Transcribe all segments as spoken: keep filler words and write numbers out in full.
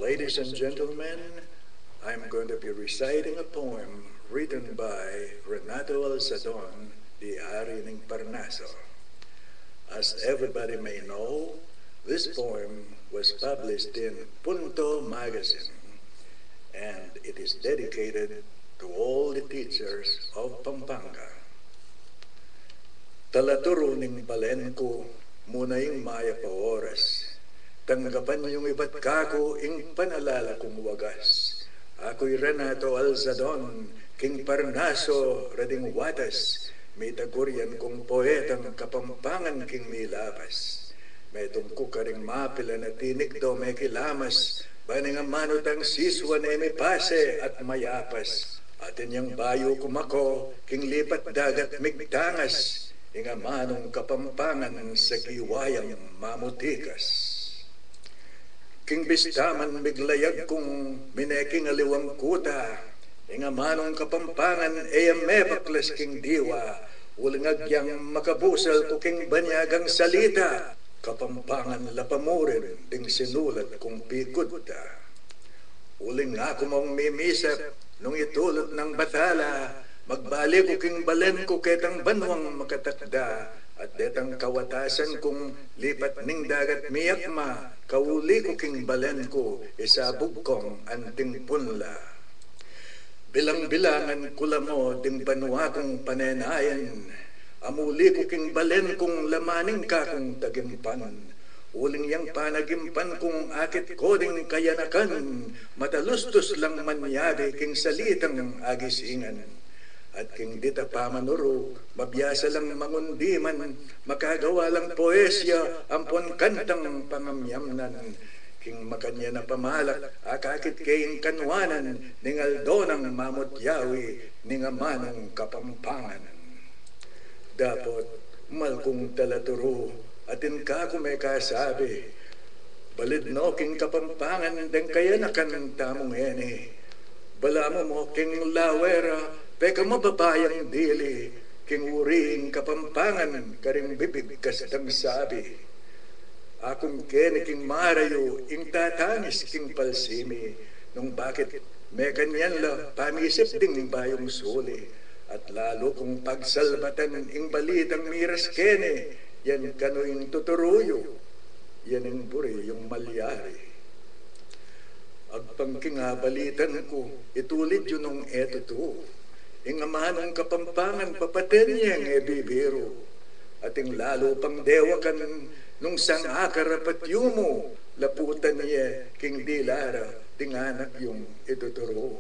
Ladies and gentlemen, I'm going to be reciting a poem written by Renato Alzadon, the Ari ning Parnaso. As everybody may know, this poem was published in Punto Magazine, and it is dedicated to all the teachers of Pampanga. Talaturu ning balen ku, mu na ing mayap a oras, tanggapan yung ibat kaku ing panalala kung wagas. Aku i Renato Alzadon, king Parnaso ra ding watas, mitagurian kung poetang Kapampangan king milabas. Metung ku karing mapilan a tinikdo mekilamas, ban ing amanu tang sisuan e mipase at mayapas. Atin yang bayu ku mako, king lipat dagat migtangas, ing amanung Kapampangan sa giwa yang mamutikas. King bista man miglayag kung mine king aliwang kuta, ing amanung Kapampangan e ya mebaklas king diwa, uling agyang makabusal ku king banyagang salita, Kapampangan la pamurin ding sinulat kung pikudta. Uling aku mong mimisap, nung itulut nang batala, magbalik ku king balen ku ketang banuang makatakda, at detang kawatasan kung lipat ning dagat miyakma, kauli ku king balen ku, isabug kong anting punla. Bilang-bilangan ku la mo ding banua kung panenayan, amuli ku king balen kung lamaning kakung tagimpan. Uling yang panagimpan kung akit ko ding kayanakan, matalustus lang manyabi king salitang agisingan. At king dita pamanuru, mabiasa lang mangundiman, makagawa lang poesia, ampon kantang pangamyamnan. King makanyan a pamalak, akakit ke ing kanwanan, ning aldo nang mamutyawi, ning amanung Kapampangan. Dapot, mal kung talaturu, atin kaku mekasabi, balid no king Kapampangan deng kayanakan tamu ngeni. Balamu mo king lawe ra, peka mababa yang dili, king uri ing Kapampangan karing bibig kasdang sabi. Akung keni king marayu ing tatangis king palsi mi, nung bakit mekanyan la pamisip ding bayung suli, at lalu kung pagsalbatan ing balitang miras keni, yan kanu ing tuturu yu, yan ing buri yung malyari. Agpang king abalitan ku, itulid yu nung e tutu. Ing amanung Kapampangan papaten yeng e bibiru. At ing lalu pang dewakan nung sang akarapat yumu, laputan ye king dila ra ding anak yung ituturu.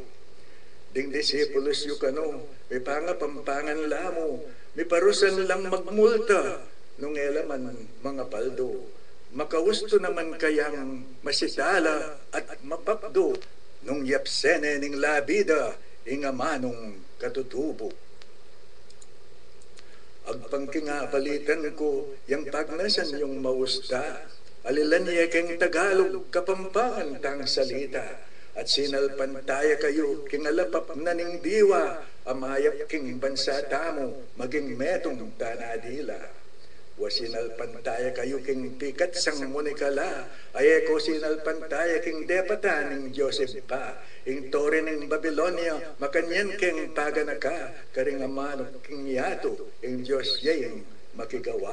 Ding disipulus yu kanu, mipangapampangan la mu, miparusan lang magmulta, nung e la man mangapaldu. Makaustu naman kayang masitala at mapakdu, nung yapse ne ning labi da ing amanung katutubu. Agpang king abalitan ku, yang pagnasan yung mausta, alilan ye keng Tagalog, Kapampangan tang salita, at sinalpantaya kayu king alapap na ning diwa, a mayap king bansa tamu, maging metung tana dila. Wa sinalpantaya kayu king pikat sang munikala, a e ko sinalpantaya king depatan ning Dios Ibpa, ing tore ning Babilonia, makanyan keng paganaka, karing amanu king yatu, ing Dios ye ing makigawa.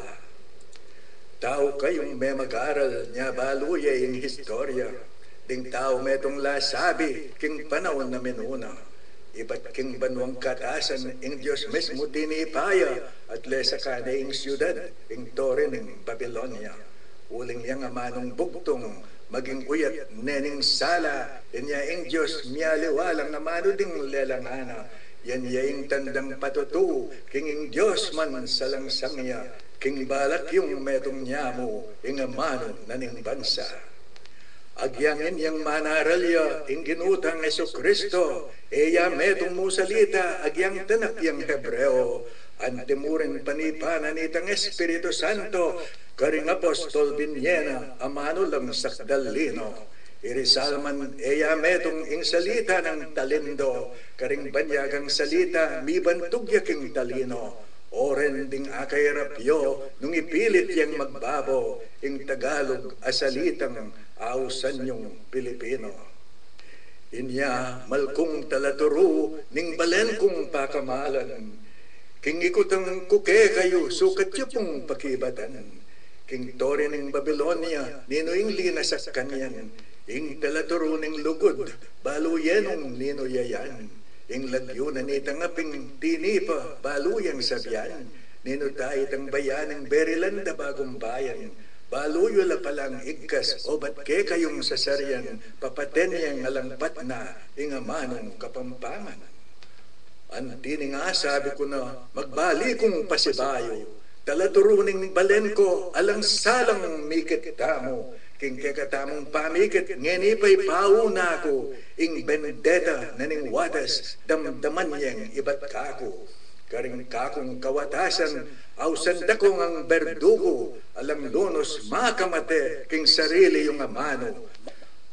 Tau kayung memagaral, nya balu ye ing historia, ding tau metung la sabi, king panaun a minuna. Ibat king banuang katasan, ing Dios mismu tinipa ya, at lesa kane ing siudad, ing tore ning Babilonia. Uling yang amanung bugtung, maging uyat ne ning sala, inya ing Dios mialiwa lang amanu ding lelangan na, yan ye ing tandang patutu, king ing Dios man salangsang ya, king balak yung metung nya mu, ing amanu na ning bansa. Agyang inyang manaral ya, ing Ginu tang Jesucristo, e ya metung mu salita, agyang tanak yang Hebreo, anti mu rin panipanan itang Espiritu Santo, karing apostol binie na, amanu lang sakdal lino. I Rizal man e ya metung ing salita nang talindo, karing banyagang salita, mibantug ya king talino. Oren ding akairap yo, nung ipilit yang magbabo, ing Tagalog a salitang ausan yung Pilipino. Inya mal kung talaturu ning balen kung pakamalan, king ikutang ku kekayu sukat yu pung pakibatan. King tore ning Babilonia, ninu ing linasak kanyan? Ing talaturu ning lugud, balu ye nung ninu ya yan? Ing lagyu na nitang aping tinipa, balu yang sabian? Ninu ta itang bayan ning berilan da bagung bayan? Balu yu la palang igkas, obat kekayung sasarian, papaten yang alang patna ing amanung Kapampangan. Anti ning asabi ku na, magbalik kung pasibayu, talaturu ning balen ku, alang salang mikit tamu, king kekatamung pamikit, ngeni pa'y pauna ku, ing bendeta na ning watas, damdaman yang ibat kaku. Karing kakung kawatasan, ausan da ku ngang berdugu, alang lunus makamate king sarili yung amanu.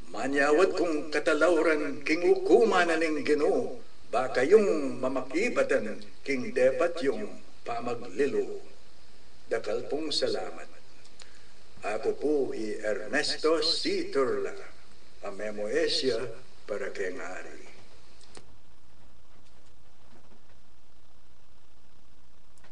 Manyawad kung katalauran king ukuman na ning Ginu, ba kayung mamakibatan king depat yung pamaglilu. Dakal pung salamat. Aku pu i Ernesto C. Turla, a memo e siya para keng Ari.